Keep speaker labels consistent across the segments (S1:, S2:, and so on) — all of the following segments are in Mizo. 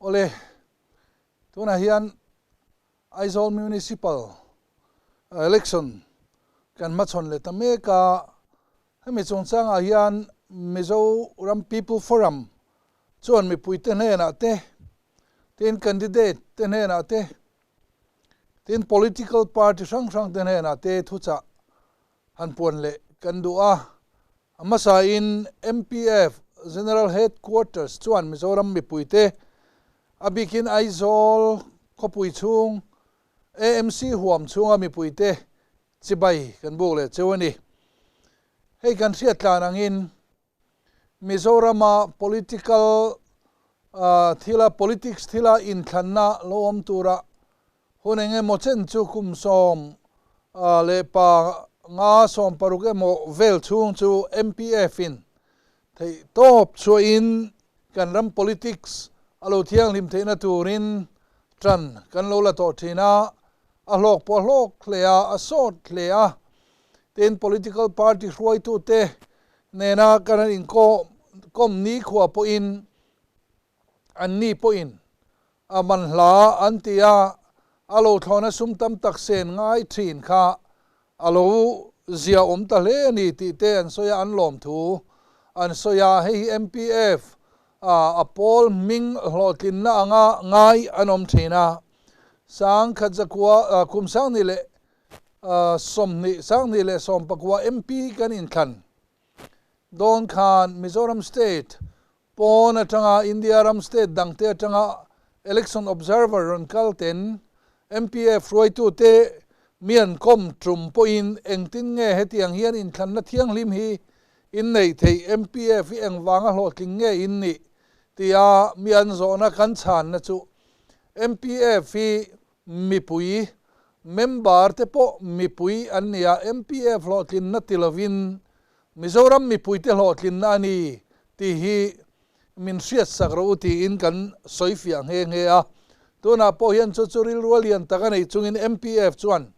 S1: Awle, tunah hian Aizawl Municipal Election kan hmachhawn leh ta mek a, hemi chungchangah hian Mizoram People Forum chuan mipuite hnenah te, tin candidate te hnenah te, tin political party hrang hrang te hnenah te thuchah han puan leh kan duh a. A hmasain MPF General Headquarters chuan Mizoram mipuite, a bikin Aizawl khawpui chhung AMC huam chhunga mipuite chibai kan buk leh cheu a ni. Hei kan hriat tlan angin Mizorama political thila politics thila inthlanna lo awm tura Hun eng emaw chen chu kum 15 60 emaw vel chhung chu MPF in theih tawp chhuahin kan ram politics a lo thianghlim theihna turin tan kan lo la tawh thin a, a hlawk pawh a hlawk hle a, a sawt hle a. Tin, political party hruaitute nena kan han inkawm nikhua pawhin Anni pawhin a man hla an ti a, a lo thlawna sum tam tak sen ngai thin kha a lo zia awm ta hle a ni tih te an sawi a, an lawm thu an sawi a, hei hi MPF a pawl hming hlawhtlinna anga ngai an awm thin a, sangkhat zakua kum sanghnih leh 20 2019 MP kan inthlan dawn khan Mizoram State Pawn atanga India ram state dangte atanga election observer rawn kal ten MPF hruaitute mi an kawm tum pawhin engtin nge hetiang hian inthlanna thianghlim hi in neih theih, MPF hi engvanga hlawhtling nge in nih tia mi an zawhna kan chhanna chu MPF hi mipui member te pawh mipui an ni a, MPF hlawhtlinna ti lovin Mizoram mipuite hlawhtlinna a ni tih hi min hriatsak rawh u tiin kan sawi fiah nghe nghe a. Tunah pawh hian chu chu rilru a lian tak a nei chungin MPF chuan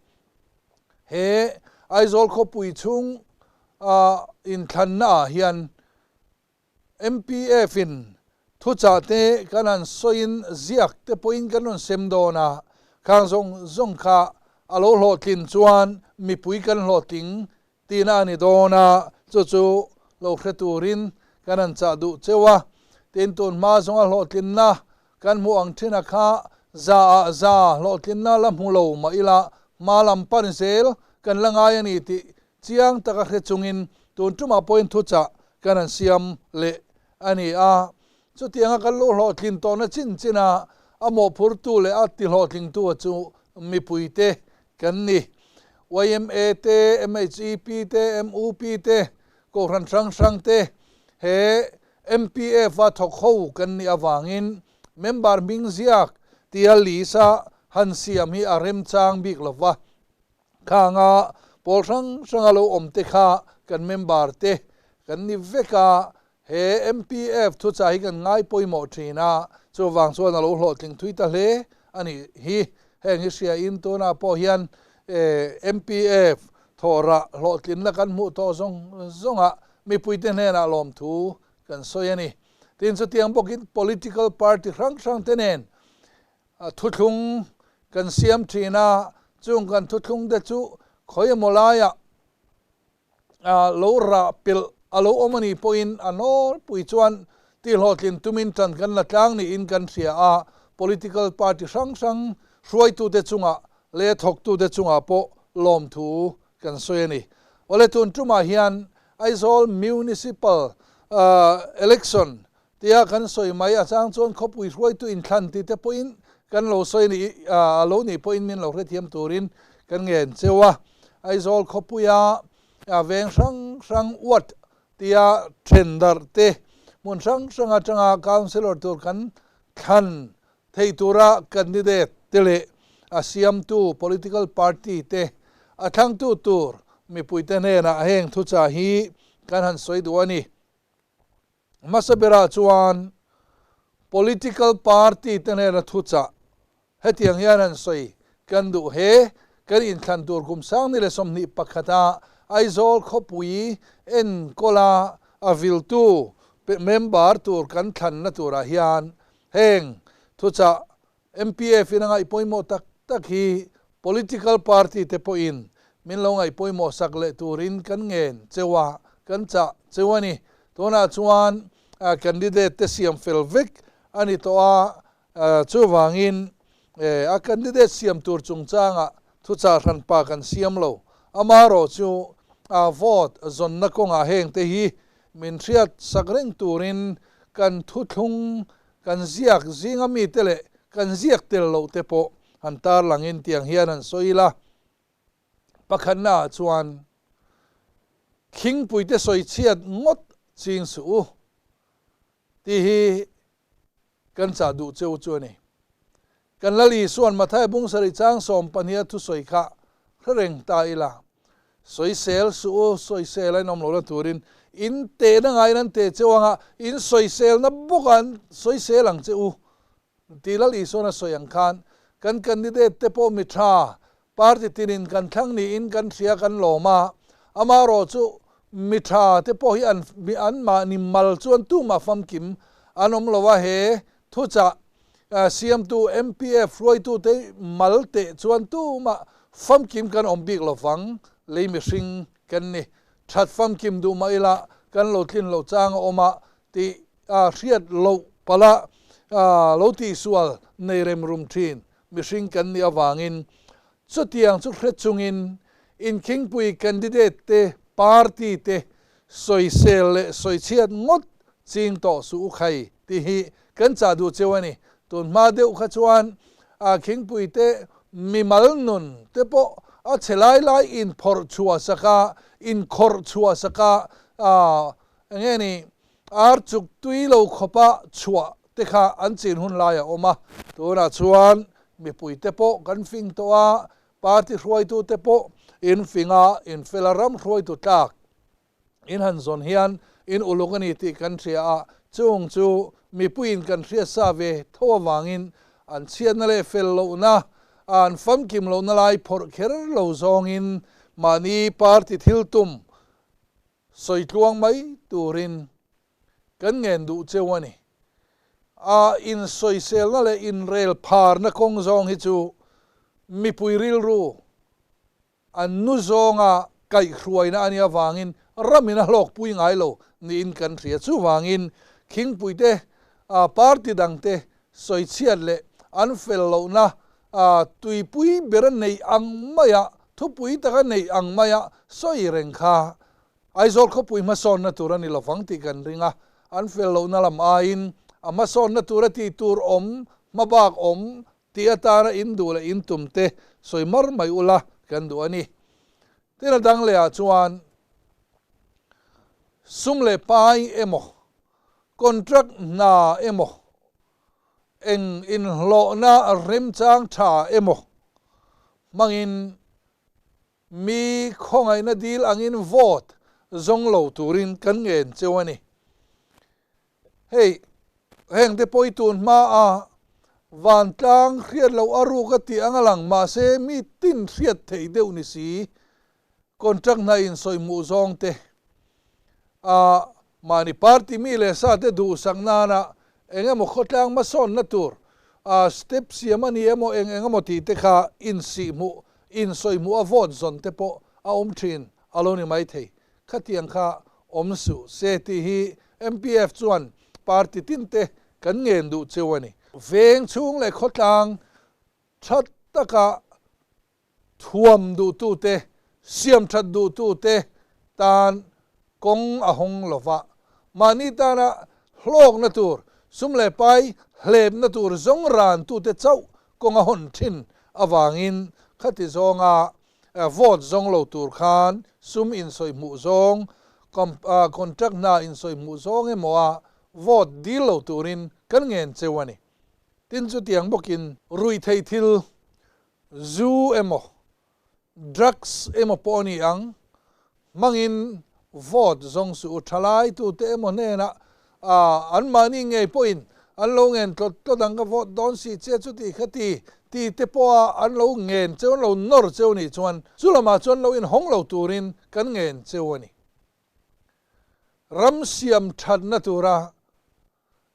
S1: he Aizawl khawpui chhung inthlanna ah hian MPF in thuchah te kan han sawiin ziak te pawhin kan rawn sem dawn a, khang zawng zawng kha a lo hlawhtlin chuan mipui kan hlawhtling tihna a ni dawn a, chu chu lo hre turin kan han chah duh cheu a. Tin, tun hma zawnga hlawhtlinna kan hmuh ang thin a kha za ah za hlawhtlinna la hmu lo mah ila hma lam pan zel kan la ngai a ni tih Chiang taka hre chungin tun tumah pawhin thuchah kan han siam leh a ni a. Chutianga kan lo hlawhtlin tawhna chin china a mawhphurtu leh a tihlawhtlingtu a chu mipuite kan ni. Yma te, MHEP te, MUP te, Kohhran hrang hrang te he MPF a thawk ho kan nih avangin member hming ziak tia list a han siam hi a remchang bik lova. Khanga pawl hrang hranga lo awm te kha kan member te kan ni vek a, he MPF thuchah hi kan ngai pawimawh thin a, chuvang chuan a lo hlawhtling thui ta hle a nih hi. Heng hi hria in tunah pawh hian MPF thawhrah hlawhtlinna kan hmuh tawh zawng zawngah mipuite hnenah lawmthu kan sawi a ni. Tin, chutiang bawkin political party hrang hrang te nen Thuthlung kan siam thin a, chung kan thuthlung te chu khawi emaw laiah lo rah pilh a lo awm a nih pawhin a nawlpui chuan tihhlawhtlin tumin tan kan la tlang niin kan hria a, political party hrang hrang hruaitute chungah leh thawktute chungah pawh lawmthu kan sawi a ni. Awle tun tumah hian Aizawl Municipal Election Tia kan sawi mai a chang chuan khawpui hruaitu inthlan tih te pawhin kan lo sawi ni a lo nih pawhin min lo hrethiam turin kan ngen cheu a. Aizawl khawpuia veng hrang hrang uat tia then darh te hmun hrang hrang atanga councillor tur kan thlan thei tura candidate te leh a siamtu political party te a thlangtu tur mipuite hnenah heng thuchah hi kan han sawi duh a ni. Hmasa berah chuan political party te hnena thuchah hetiang hian han sawi kan duh he, kan inthlan tur kum 2021 a Aizawl khawpui enkawla a viltu member tur kan thlanna turah hian heng. Thuchah MPF in a ngaih pawimawh tak tak hi political party te pawhin min lo ngaih pawimawh sak leh turin kan ngen cheu a, kan chah cheu a ni. Tunah chuan candidate te siam fel vek a ni tawh a, chuvangin a candidate siam tur chungchangah thuchah hranpa kan siam lo. Amaherawhchu vote zawnna kawngah hengte hi min hriat sak reng turin kan thuthlung Kan ziak zinga mite leh kan ziak tel loh te pawh han tarlangin tiang hian han sawi ila. Pakhatnaah chuan Khingpuite sawi chhiat ngawt ching suh u tih hi kan chah duh cheu chu a ni. Kan Lal Isua'n Mathai bung sarih chang 12 a thusawi kha hre reng ta ila. Sawisel suh u, sawisel a inawm lohna turin in tehna ngaiin an teh cheu anga, in sawiselna bawkah an sawisel ang che u tih Lal Isua'n a sawi ang khan kan candidate te pawh mi tha, party tinin kan thlang niin kan hria kan lawm a, amaherawh chu mi tha te pawh hi an anmahni mal chuan tumah famkim an awm lo a, he Thuchah siamtu MPF hruaitute mal teh chuan tumah famkim kan awm bik lo vang, lei mihring kan ni. That famkim duh mah ila kan lo tlin loh chang a awm a tih hriat loh palh a lo tihsual nei rem rum thin mihring kan nih avangin chutiang chu hre chungin inkhingpui candidate te party te Sawisel leh sawichhiat ngawt ching tawh suh u khai tih hi kan chah duh cheu a ni. Tun hma deuh kha chuan a khingpui te mimal nun te pawh a chhe lai lai inphawrh chhuah sak a, inkhawrh chhuah sak a, eng nge ni ar chuk tui lo khawpa chhuah te kha an chin hun lai a awm a. Tunah chuan mipui te pawh kan fing tawh a, Party hruaitute pawh in fing a, in fel a, ram hruaitu tlak in han zawn hian in uluk a ni tih kan hria a, chung chu mipuiin kan hriat sa ve tho avangin an chhiatna leh fel lohna, an famkim lohna lai phawrh kher lo zawngin mahni party thil tum sawi tluang mai turin kan ngen duh cheu a ni. A insawiselna leh inrel pharna kawng zawng hi chu mipui rilru an nu zawnga kaihhruaina a nih avangin ramin a hlawkpui ngai lo niin kan hria. Chuvangin khingpuite, party dangte sawichhiat leh an fel lohna tuipui bera neih ang maia, thupui taka neih ang maia sawi reng kha Aizawl khawpui hmasawnna tur a ni lovang tih kan ring a, an fel lohna lam aiin a hmasawnna tura tih tur awm, hmabak awm tih atana in duh leh in tum te sawi mar mai ula kan duh a ni. Tin a dang lehah chuan sum leh pai emaw, contract hna emaw, eng inhlawhna remchang tha emaw hmangin Mi khawngaihna dil angin vote zawng lo turin kan ngen cheu a ni. Hei, hengte pawh i tun hma a vantlang hriat loh a ruk a tih ang a lang mahse mi tin hriat theih deuh ni si, contract hna insawi hmuh zawng te a mahni party mi leh sa te duhsak nana eng emaw khawtlang hmasawnna tur a step siam a ni emaw eng eng emaw tih te kha insih hmuh insawi hmuh a vote zawn te pawh a awm thin a lo ni mai thei. Khatiang kha awm suh se tih hi MPF chuan party tin te kan ngen duh cheu a ni. Veng chhung leh khawtlang tha taka Thuam duhtute, siamthat duhtute tan kawng a hawng lo va, mahni tana hlawkna tur, sum leh pai hlepna tur zawng rantute chauh kawng a hawn thin avangin khati zawnga vote zawng lo tur khan sum insawi hmuh zawng, contract hna insawi hmuh zawng emaw a vote dil lo turin kan ngen cheu a ni. Tin chutiang bawkin ruihtheih thil Zu emaw, drugs emaw pawh a ni ang, hmangin vote zawng suh u. Thalai tute emaw hnenah anmahni ngei pawhin an lo ngen tlawt tlawt ang, ka vote dawn si che chuti kha ti ti te pawha an lo ngen cheu, an lo nawr cheu nih chuan chu lamah chuan lo inhawng lo turin kan ngen cheu a ni. Ram siam thatna tura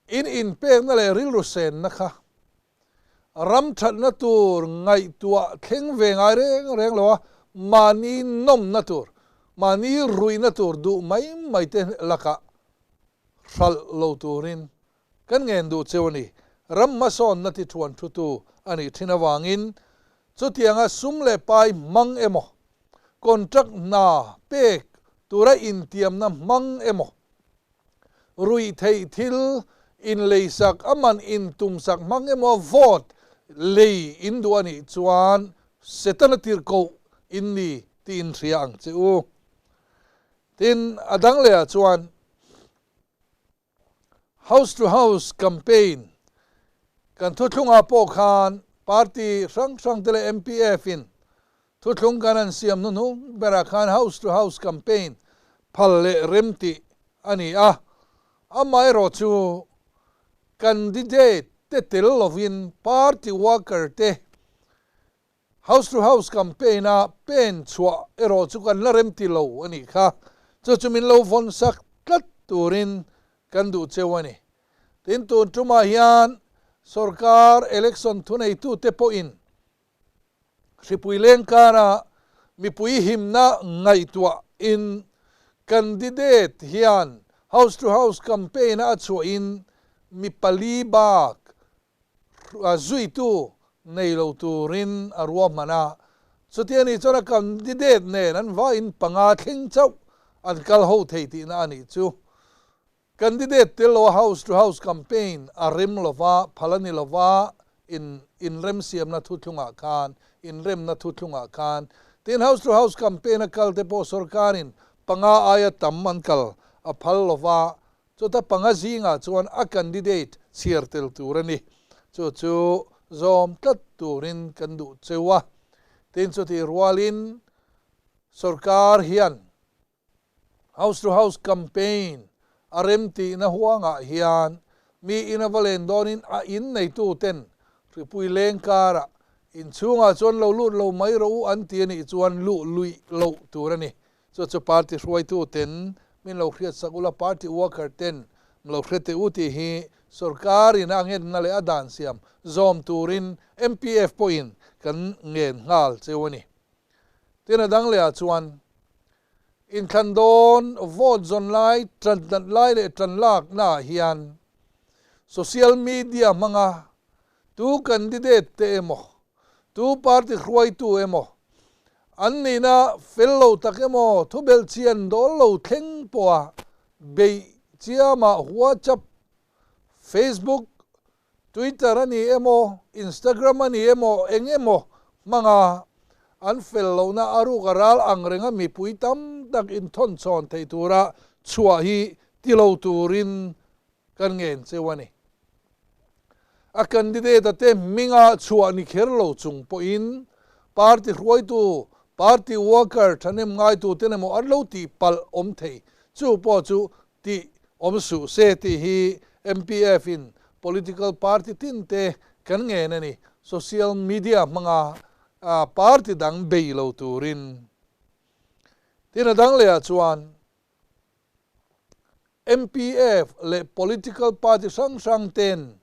S1: in inpekna leh rilru senna kha. Ram thatna tur ngaihtuah thleng ve ngai reng reng lo a, mahni nawmna tur, mahni ruihna tur duh mai mai te lakah hralh lo turin kan ngen duh cheu a ni. Ram hmasawnna ti thuan thutu a nih thin avangin chutianga sum leh pai hmang emaw, contract hna pek tura intiamna hmang emaw, Ruihtheih thil inleisak a man intumsak hmang emaw vote lei in duh a nih chuan Setana tirhkoh in ni tih in hria ang che u. Tin, a dang lehah chuan House to House campaign kan thuthlungah pawh khan party hrang hrang te leh MPF in Thuthlung kan an siam hnuhnung berah khan House to House campaign phal leh rem tih a ni a, amaherawh chu candidate te tel lovin party worker te House to House campaign a pen chhuah erawh chu kan la rem ti lo a nih kha. Chu chu min lo vawn sak tlat turin kan duh cheu a ni. Tin, tun tumah hian sorkar election thuneitute pawhin Hripui leng kara mipui himna ngaihtuah in candidate hian house to house campaign a chhuah in mi pali bak zuitu nei lo turin a ruahman a, chuti a nih chuan a candidate nen an vaiin panga thleng chauh an kal ho thei tihna a nih chu. Candidate tel lo a house to house campaign a rem lova, phal a ni lova, in inremsiamna thuthlungah khan, inremna thuthlungah khan, tin house to house campaign a kal te pawh sorkarin panga aia tam an kal a phal lova, chuta panga zingah chuan a candidate chhiar tel tur a ni. Chu chu zawm tlat turin kan duh cheu a. Tin chutih rualin sorkar hian House to House campaign a remtihna huangah hian mi in a va len dawnin a in neituten hripui leng karah inchhungah chuan lo lut lo mai rawh u an ti a nih chuan luh luih loh tur a ni. Chu chu party hruaituten min lo hriatsak ula, party worker ten min lo hre teh u tih hi sorkarin a ngenna leh a dan siam zawm turin MPF pawhin kan ngen nghal cheu a ni. Tin a dang lehah chuan Inthlan dawn, vote zawn lai, tan nat lai leh tan laknaah hian social media hmanga tu candidate te emaw, tu party hruaitu emaw, an nihna fel lo tak emaw thubelh chian dawl lo thleng pawha beih chiamah WhatsApp, Facebook, Twitter a ni emaw, Instagram a ni emaw, eng emaw hmanga an fel lohna a ruk a ral ang renga mipui tam tak inthawn chhawn thei tura chhuah hi ti lo turin kan ngen cheu a ni. A candidate-a te hminga chhuah ni kher lo chung pawhin party hruaitu, party worker thahnem ngaituten emaw an lo tih palh awm thei, chu pawh chu tih awm suh se tih hi MPF in political party tin te kan ngen a ni. Social media hmanga party dang bei lo turin. Tin a dang leh ah chuan MPF leh political party hrang hrang ten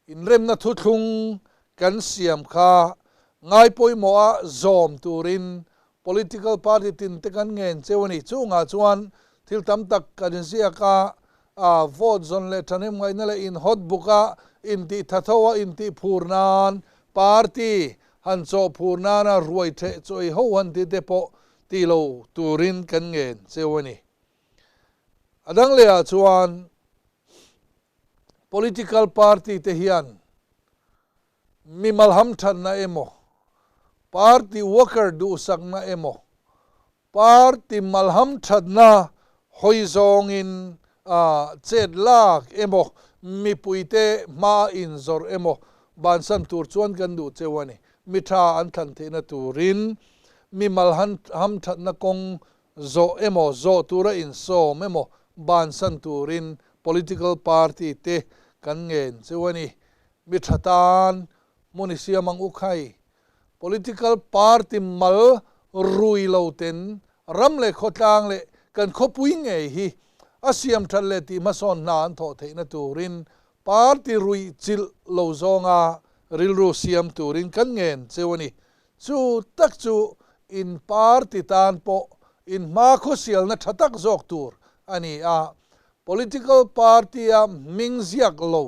S1: inremna thuthlung kan siam kha ngai pawimawh a zawm turin political party tin te kan ngen cheu a ni. Chungah chuan thil tam tak kan inziak a, a vote zawn leh thahnem ngaihna leh inhawt buk a, intih thatho a intih phur nan party han chawh phur nana ruai theh chawi ho han tih te pawh ti lo turin kan ngen cheu a ni. A dang lehah chuan Political party te hian mimal hamthatna emaw, party worker duhsakna emaw, party mal hamthatna hawi zawngin chet lak emaw, mipuite hma inzawrh emaw bansan tur chuan kan duh cheu a ni. Mi tha an thlan theihna turin mimal hamthatna kawng Zawh emaw, zawh tura insawm emaw bansan turin political party te kan ngen cheu a ni. Mi tha tan hmun i siam ang u khai. Political party mal rui lo ten ram leh khawtlang leh kan khawpui ngei hi a siam that leh tih hmasawn hna an thawh theihna turin party ruih chilh lo zawnga rilru siam turin kan ngen cheu a ni. Chu tak chu in party tan pawh in hmakhawsialna tha tak zawk tur a ni a. Political party-a hming ziak lo,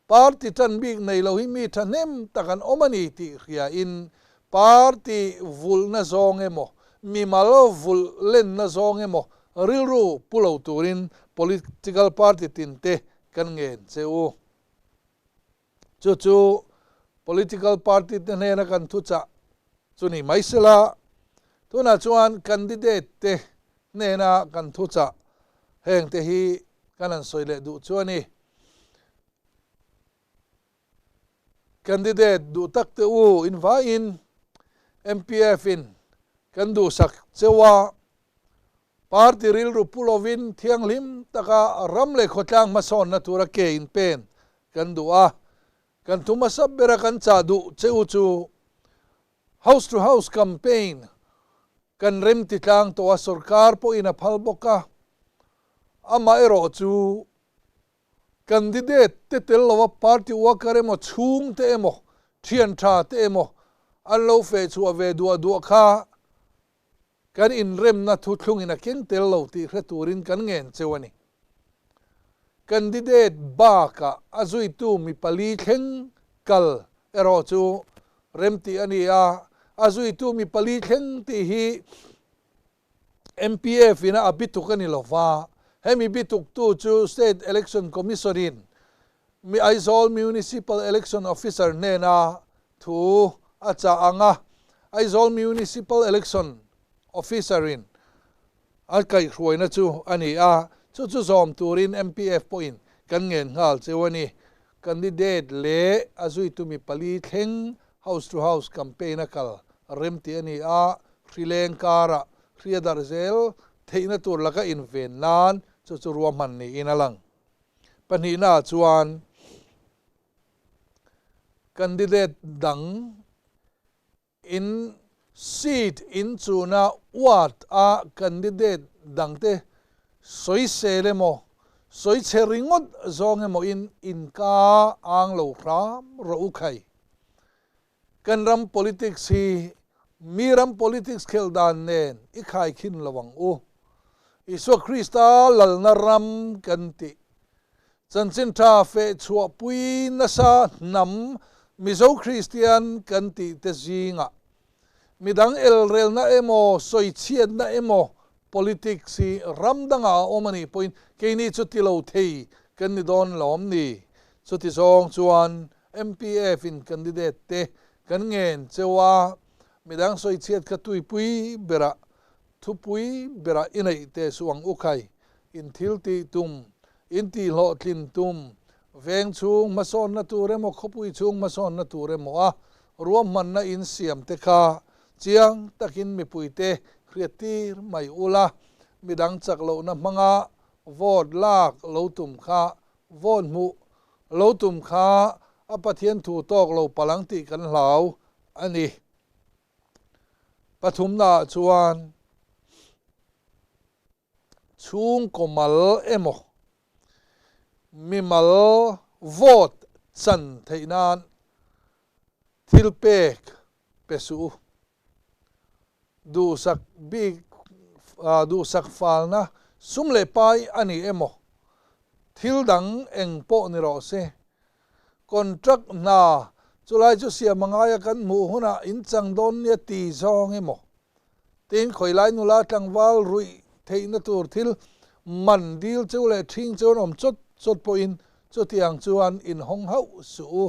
S1: party tan bik nei lo hi mi thahnem tak an awm a ni tih hriain party vulhna zawng emaw, mimal vulh lenna zawng emaw rilru pu lo turin political party tinte kan ngen che u. Chu chu political party te hnena kan thuchah chu ni mai sela, tunah chuan candidate te hnena kan thuchah heng te hi kan han sawi leh duh chu a ni. Candidate duh tak te u invaiin MPF in kan duhsak cheu a, Party rilru pu lovin thianghlim taka ram leh khawtlang hmasawnna tura ke in pen kan duh a, kan thu hmasa bera kan chah duh che u chu House to House campaign kan rem ti tlang tawh a, sorkar pawhin a phal bawk a, amaherawh chu candidate te tel lova party worker emaw chhungte emaw thian tha te emaw an lo fehchhuah ve duah duah kha Kan inremna thuthlungin a keng tel lo tih hre turin kan ngen cheu a ni. Candidate bakah a zuitu mi pali thleng kal erawh chu remtih a ni a, a zuitu mi pali thleng tih hi MPF ina a bituk a ni lo va, hemi bituktu chu State Election Commission-in mi Aizawl Municipal Election Officer hnena thu a chah ang a, Aizawl Municipal Election Officer-in a kaihhruaina chu a ni a, chu chu zawm turin MPF pawhin kan ngen nghal cheu a ni. Candidate leh a zuitu mi pali thleng House to House campaign a kal rem tih a ni a, hrileng karah hria darh zel theihna tur laka inven nan chu chu ruahman niin a lang. Pahnihnaah chuan candidate dang in seat inchuna ward a candidate dangte sawisel emaw, sawichhe ringawt zawng emaw in inka ang lo hram rawh u khai. Kan ram politics hi mi ram politics khelh dan nen i khaikhin lo ang u. Isua Krista lalna ram kan tih. Chanchin tha feh chhuahpui nasa hnam Mizo Kristian kan tih te zingah midang elrelna emaw sawichhiatna emaw politics hi ram dangah a awm a nih pawhin keini chu ti lo thei kan ni dawn lawm ni. Chuti zawng chuan MPF in candidate te kan ngen cheu a, midang sawichhiat kha tuipui berah, thupui berah i neih teh suh ang u khai, in thil tih tum, in tih hlawhtlin tum, veng chhung hmasawnna tur emaw khawpui chhung hmasawnna tur emaw a ruahmanna in siam te kha chiang takin mipuite hriattir mai ula, midang chak lohna hmanga vote lak lo tum kha vote hmuh Lo tum kha a Pathian thu tawk lo palh ang tih kan hlau a ni. Pathumnaah chuan chhungkaw mal emaw mimal vote chan theih nan thil pek pe suh u. Duhsak bik duhsak falna sum leh pai a ni emaw, thil dang eng pawh ni rawh se. Contract hna chulai chu siam a ngaia kan hmuh hunah in chang dawn nia ti zawng emaw, tin khawilai nula tlangval ruih theihna tur thil man dil cheu leh ṭhing cheu an awm chawt chawt pawhin chutiang chuan inhawng hauh suh u.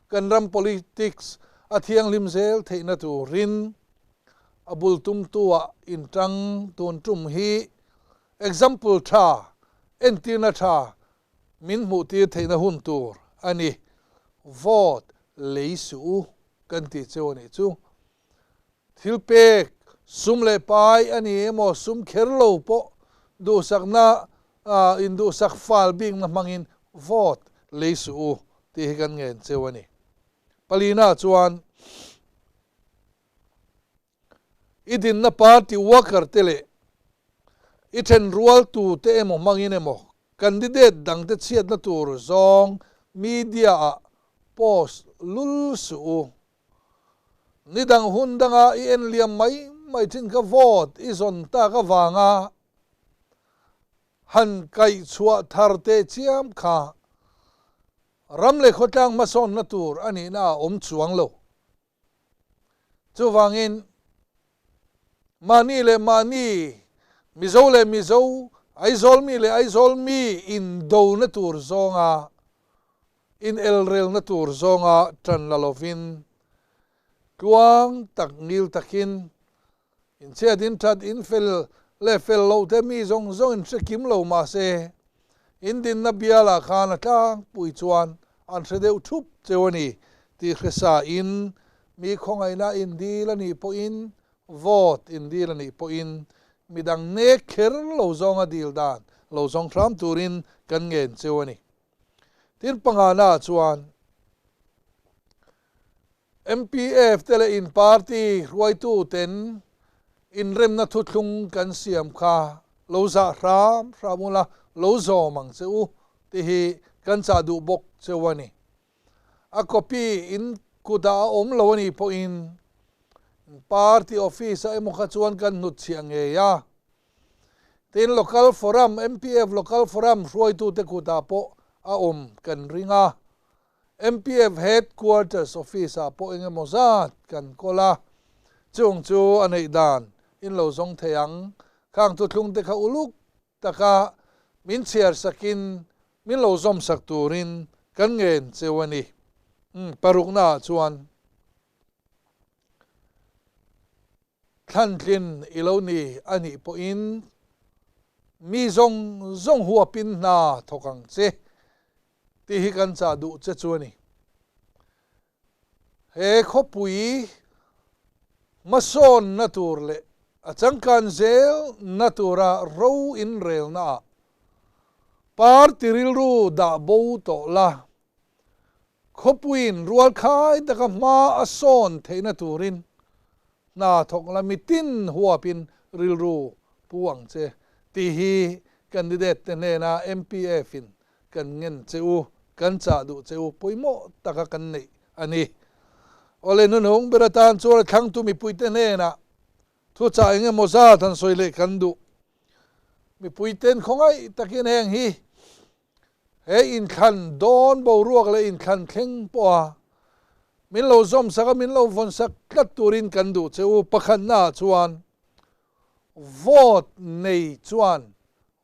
S1: Kan ram politics a thianghlim zel theihna turin a bul tumtu-ah inṭang tun tum hi example tha, entirna tha min hmuhtir theihna hun tur a ni. Vote lei suh u kan tih cheu a nih chu. Thil pek, sum leh pai a ni emaw sum kher lo pawh duhsakna induhsak fal bikna hmangin vote lei suh u tih hi kan ngen cheu a ni. Palina chuan i dinna party worker te leh i thenrual tute emaw hmangin emaw candidate dangte chhiatna tur zawng media ah. Post lul suh u. Ni dang hun danga i en liam mai mai thin kha vote i zawn tak avanga han kaih chhuah thar teh chiam kha ram leh khawtlang hmasawnna tur a nihna a awm chuang lo. Chuvangin, mahni leh mahni, Mizo leh Mizo, Aizawl mi leh Aizawl mi indona tur zawnga, inelrelna tur zawnga tan la lovin, tluang tak ngil takin Inchhiat in that in fel leh fel loh te mi zawng zawng in hre kim lo mahse in dinna bialah khan a tlangpui chuan an hre deuh thup cheu a ni tih hre sa in mi khawngaihna in dil a nih pawhin vote in dil a nih pawhin midang nek kher lo zawnga dil dan lo zawng hram turin kan ngen cheu a ni. Tin pangana ah chuan. MPF te leh in party hruaitu ten inremna thuthlung kan siam kha lo zah hram hram ula, lo zawm ang che u tih hi kan chah duh bawk cheu a ni. A copy in kutah a awm lo a nih pawhin party office ah emaw kha chuan kan hnutchhiah ngei a. Tin, Local Forum, MPF Local Forum hruaitute kutah pawh a awm kan ring a. MPF Head Quarters Office ah pawh eng emaw zat kan kawl a, chung chu a neih dan in lo zawng thei ang. Khang thuthlung te kha uluk taka min chhiar sakin min lo zawm sak turin kan ngen cheu a ni. Parukna ah chuan. Thlantlin i lo ni a nih pawhin mi zawng zawng huapin hna thawk ang che tih hi kan chah duh che chu a ni. He khawpui hmasawnna tur leh a changkan zel na tura ro inrelnaah party rilru dah bo tawh la. Khawpuiin rualkhai taka hma a sawn theihna turin hna thawk la mitin huapin rilru pu ang che tih hi candidate te hnena MPF in kan ngen che u, kan chah duh che u pawimawh taka kan neih a ni. Awle hnuhnung ber atan chuan a thlangtu mipuite hnenah Thuchah eng emaw zat han sawi leh kan duh. Mipuiten khawngaih takin heng hi he inthlan dawn boruak leh inthlan thleng pawha min lo zawm sak a, min lo vawn sak tlat turin kan duh che u. Pakhatnaah chuan vote nei chuan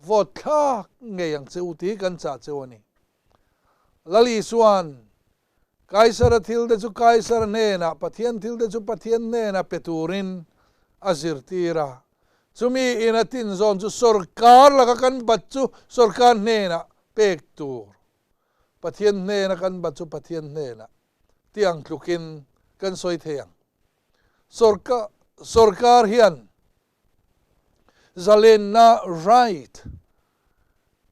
S1: vote thlak ngei ang che u tih hi kan chah cheu a ni. Lali chuan Kaisara thilte chu Kaisara hnenah, Pathian thilte chu Pathian hnenah pe turin a zirtir a. Chumi in a tinzawn chu sorkar laka kan bat chu sorkar hnenah pek tur, Pathian hnena kan bat chu Pathian hnenah tih ang tlukin kan sawi thei ang. Sorkar hian Zalenna, right,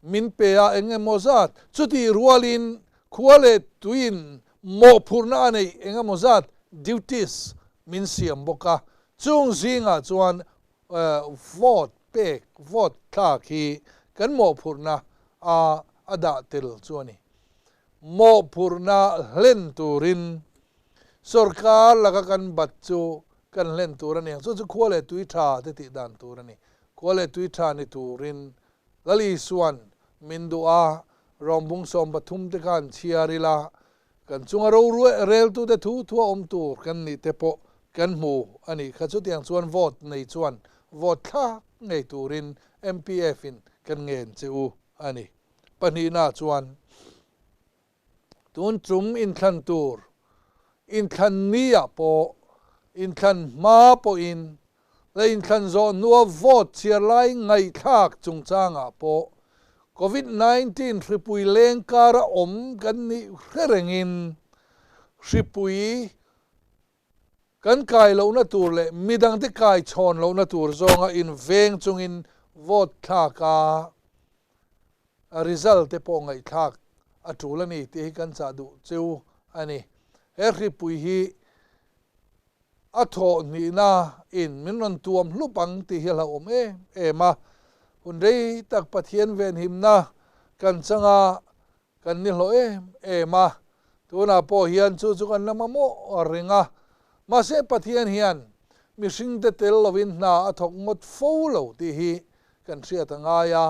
S1: min pe a eng emaw zat, chutih rualin khua leh tuiin mawhphurhna a neih eng emaw zat, duties, min siam bawk a. Chung zingah chuan vote pek, vote thlak hi kan mawhphurhna a a dah tel chu a ni. Mawhphurhna hlen turin Sorkar laka kan bat chu kan hlen tur a ni ang. Chu chu khua leh tui tha te tih dan tur a ni. Khua leh tui tha ni turin Lal Isua'n min duh a, Rawmbung 13 te khan chhiar ila, kan chunga roreltute thu thua awm tur kan nih te pawh kan hmu a nih kha. Chutiang chuan vote nei chuan vote thlak ngei turin MPF in kan ngen che u a ni. Pahnihna chuan. Tun tum inthlan tur, inthlan ni ah pawh, inthlan hma pawhin leh inthlan zawh hnua vote chhiar lai ngaihthlak chungchangah pawh Covid 19 hripui leng kara awm kan nih hre rengin hripui kan kai lohna tur leh midangte kai chhawn lohna tur zawnga inveng chungin vote thlak a, a result te pawh ngaihthlak a tul a ni tih hi kan chah duh cheu a ni. He hripui hi a thawh hnihna in min rawn tuam hlup ang tih hi a hlauhawm em em a, hun rei tak Pathian venhimna kan changa Kan ni hlawh em em a. Tunah pawh hian chu chu kan la mamawh reng a, mahse Pathian hian mihringte tel lovin hna a thawk ngawt fo lo tih hi kan hriat a ngai a.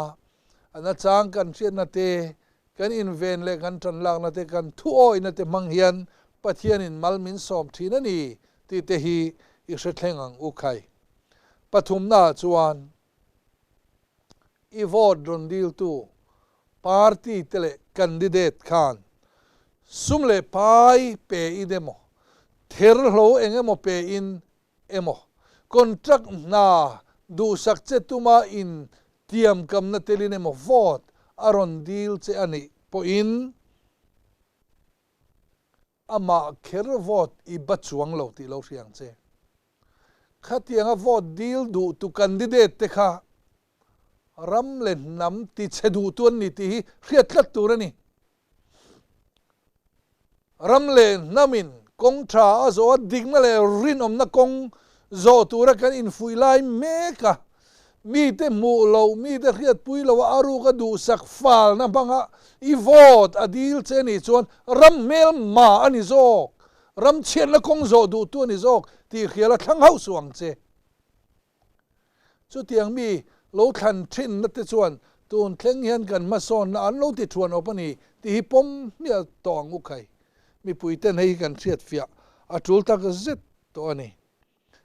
S1: A nachang kan hriatna te, kan inven leh kan tanlakna te, kan thuawihna te hmang hian Pathianin mal min sawm thin a ni tih te hi i hre thleng ang u khai. Pathumnaah chuan i vote rawn diltu party te leh candidate khan sum leh pai pe in emaw, therhlo eng emaw pe in emaw, contract hna duhsak che tuma in tiamkamna telin emaw vote a rawn dil che a nih pawhin, Amah kher vote i ba chuang lo tih lo hria ang che. Khatianga vote dil duh tu candidate te kha ram leh hnam ti chhe duh tu an ni tih hi hriat tlat tur a ni. Ram leh hnamin kawng tha a zawh a dikna leh rinawmna kawng zawh tura kan infuih lai mek a, Mite hmuh loh, mite hriatpui loh a ruk a duhsak falna hmanga i vote a dil che nih chuan ram hmel ma a ni zawk, ram chhiatna kawng zawh duhtu a ni zawk tih hrial a thlang hauh suh ang che. Chutiang mi lo thlan thinna te chuan tun thleng hian kan hmasawnna an lo ti thuan awp a ni tih hi pawm hmiah tawh ang u khai. Mipui ten hei hi kan hriatfiah a tul tak zet tawh a ni.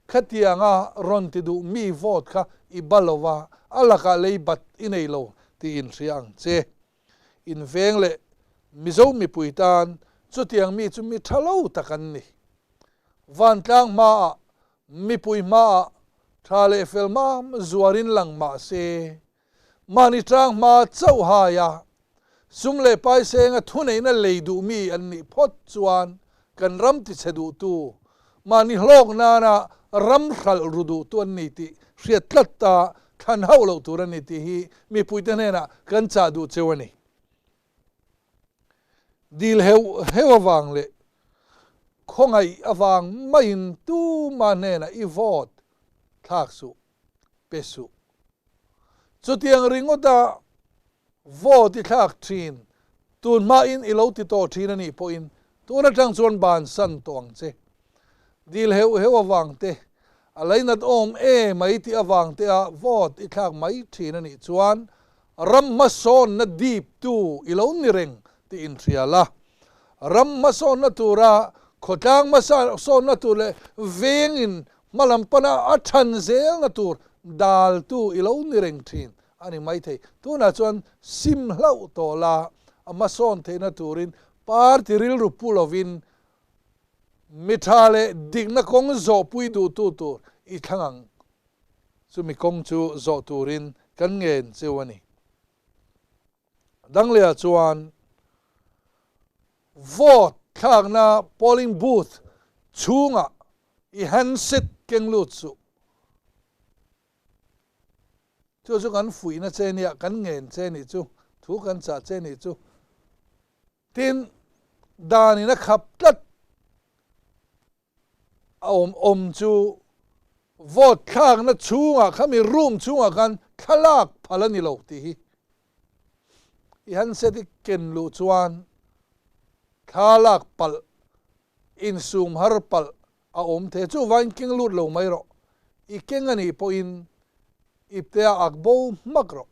S1: Khatianga rawn ti duh mi vote kha i ba lo va, a lakah lei bat i nei lo tih inhria ang che. Inveng leh Mizo mipui tan chutiang mi chu mi tha lo tak an ni. Vantlang hmaah, mipui hmaah tha leh fel mam zuarin lang mah se, Mahni tang hma chauh haia sum leh paisenga thuneihna lei duh mi an nih phawt chuan kan ram tichhe duhtu, mahni hlawk nana ram hralh ru duhtu an ni tih hriat tlat ta thlan hauh loh tur a ni tih hi mipuite hnenah kan chah duh cheu a ni. Dil heuh heuh avang leh khawngaih avang maiin tuma hnenah i vote thlak suh. pe suh. Chutiang ringawta vote i thlak thin, tun hmain i lo ti tawh thin a nih pawhin tun atang chuan bansan tawh ang che. Dil heuh heuh avang te, a lainat awm e mai tih avang te a vote i thlak mai thin a nih chuan ram hmasawnna dip tu i lo ni reng tih inhria la. Ram hmasawnna tura khawtlang hmasawnna tur leh vengin Hmalam pana a than zelna tur daltu i lo ni reng thin a ni maithei. Tunah chuan sim hlauh tawh la, a hmasawn theihna turin party rilru pu lovin mi tha leh dikna kawng zawhpui duhtu tur i thlang ang. Chumi kawng chu zawh turin kan ngen cheu a ni. Dangleah chuan vote thlakna polling booth chhungah i handset keng lut suh. Chu chu kan fuihna che nia, kan ngen che nih chu, thu kan chah che nih chu. Tin, danin a khap tlat. A awm awm chu vote thlakna chhungah khami room chhungah khan thlalak phal a ni lo tih hi i handset i ken luh chuan thlalak palh insum har palh a awm thei a, chuvangin keng lut lo mai rawh, i keng a nih pawhin ipte a ak bo hmak rawh.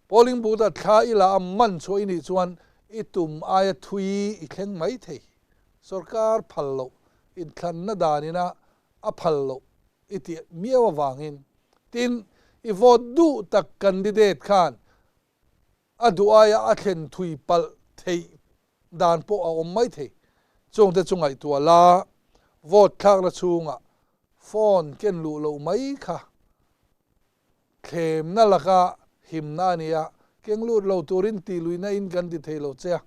S1: Polling booth a thla i la a man chhuah i nih chuan i tum aia thui i thleng mai thei. Sorkar phal loh, inthlanna danina a phal loh i tih miau avangin. Tin, i vote duh tak candidate khan a duh aia a thlen thui palh theih dan pawh a awm mai thei. Chungte chu ngaihtuah la, vote thlakna chhungah phone ken luh loh mai kha Thlemna laka himna a ni a, keng lut lo turin tih luihna in kan ti thei lo che a,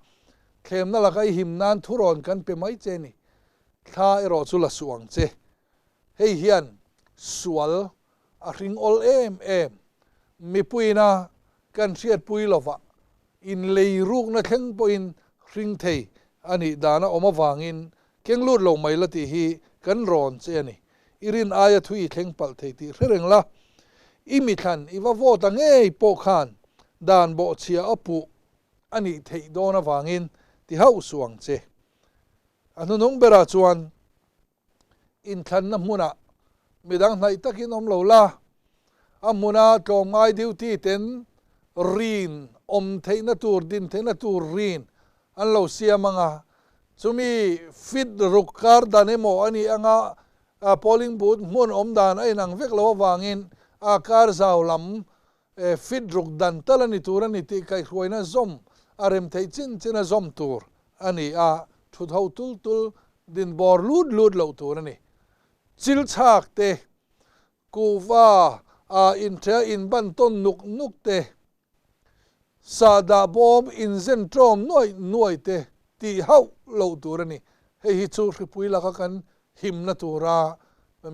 S1: thlemna laka i him nan thurawn kan pe mai che ni. Thla erawh chu la suh ang che. Hei hian sual a hring awl em em. Mipuiina kan hriatpui lovah inlei rukna thleng pawhin hring thei a nih dan a awm avangin Keng lut lo mai la tih hi kan rawn che a ni. I rin aia thui i thleng palh thei tih hre reng la. I mithlan i va vote a ngei pawh khan dan bawhchhia a puh. a nih theih dawn avangin ti hauh suh ang che. A hnuhnung berah chuan inthlanna hmunah midang hnaih takin awm lo la, a hmuna tlawmngai duty ten rin awm theihna tur, din theihna tur rin an lo siam ang a, chumi fit ruk kar dan emaw a nih anga polling booth hmun awm dan a inang vek lo avangin a kar zau lam Fit ruk dan tal a ni tur a ni tih kaihhruaina zawm a rem theih chin chin a zawm tur a ni a, thut ho tul tul din bawr lut lut loh tur a ni. Chil chhak te, kuhva a inthea inban tawn nuk nuk te, sahdah bawm inzen ṭawm nuaih nuaih te tih hauh loh tur a ni. Hei hi chu hripui laka kan himna tura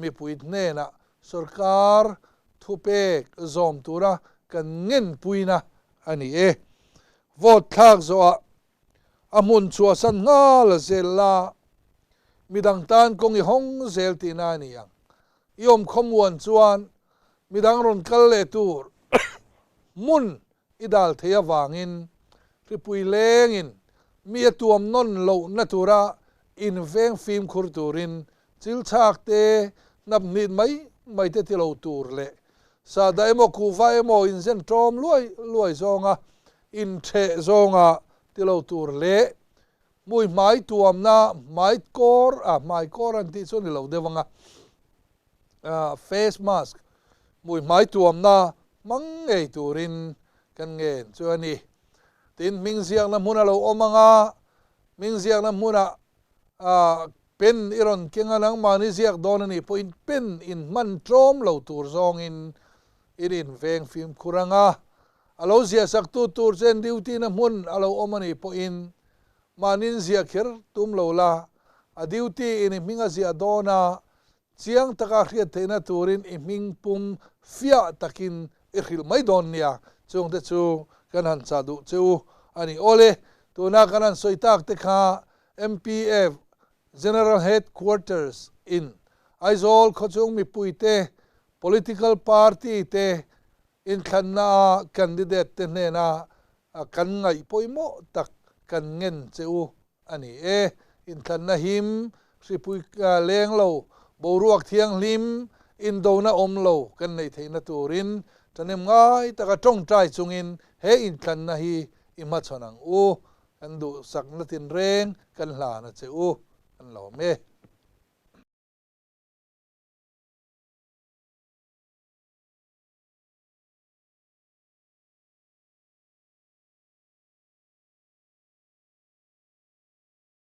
S1: mipui hnenah Sorkar thupek zawm tura kan ngenpuina a ni e. Vote thlak zawhah a hmun chhuahsan nghal zel la, midang tan kawng i hawng zel tihna a ni ang. I awmkhawmuan chuan midang rawn kal leh tur hmun i dal thei avangin hripui lengin mi a tuam nawn lohna tura inveng fimkhur turin chil chhak te, hnap hnit mai mai te ti lo tur leh sahdah emaw kuhva emaw inzen ṭawm luai luai zawnga inṭheh zawnga ti lo tur leh hmui hmai tuamna hmai kawr ah hmai kawr an tih chu a ni lo deuh ang a face mask hmui hmai tuamna hmang ngei turin kan ngen chu a ni. Tin, hming ziakna hmun a lo awm ang a, hming ziakna hmunah pen i rawn keng a, nangmahni ziak dawn a nih pawhin pen in hman tlawm lo tur zawngin in inveng fimkhur ang a, a lo ziahsaktu tur chen duty na hmun a lo awm a nih pawhin mahnin ziah kher tum lo la, a duty in i hming a ziah dawn a, Chiang taka hriat theihna turin i hming pum fiah takin i hrilh mai dawn nia. Chungte chu kan han chah duh che u a ni. Awle, tuna kan han sawi tak te kha MPF General Headquarters in Aizawl khawchhung mipuite, political party te inthlanna a candidate te hnena kan ngaih pawimawh tak kan ngen che u a ni e. Inthlanna him, hripui leng lo, boruak thianghlim, indona awm lo kan neih theihna turin ṭhahnem ngai taka ṭawngṭai chungin he inthlanna hi i hmachhawn ang u. Kan duhsakna tinreng kan hlan a che u. Kan lawm e.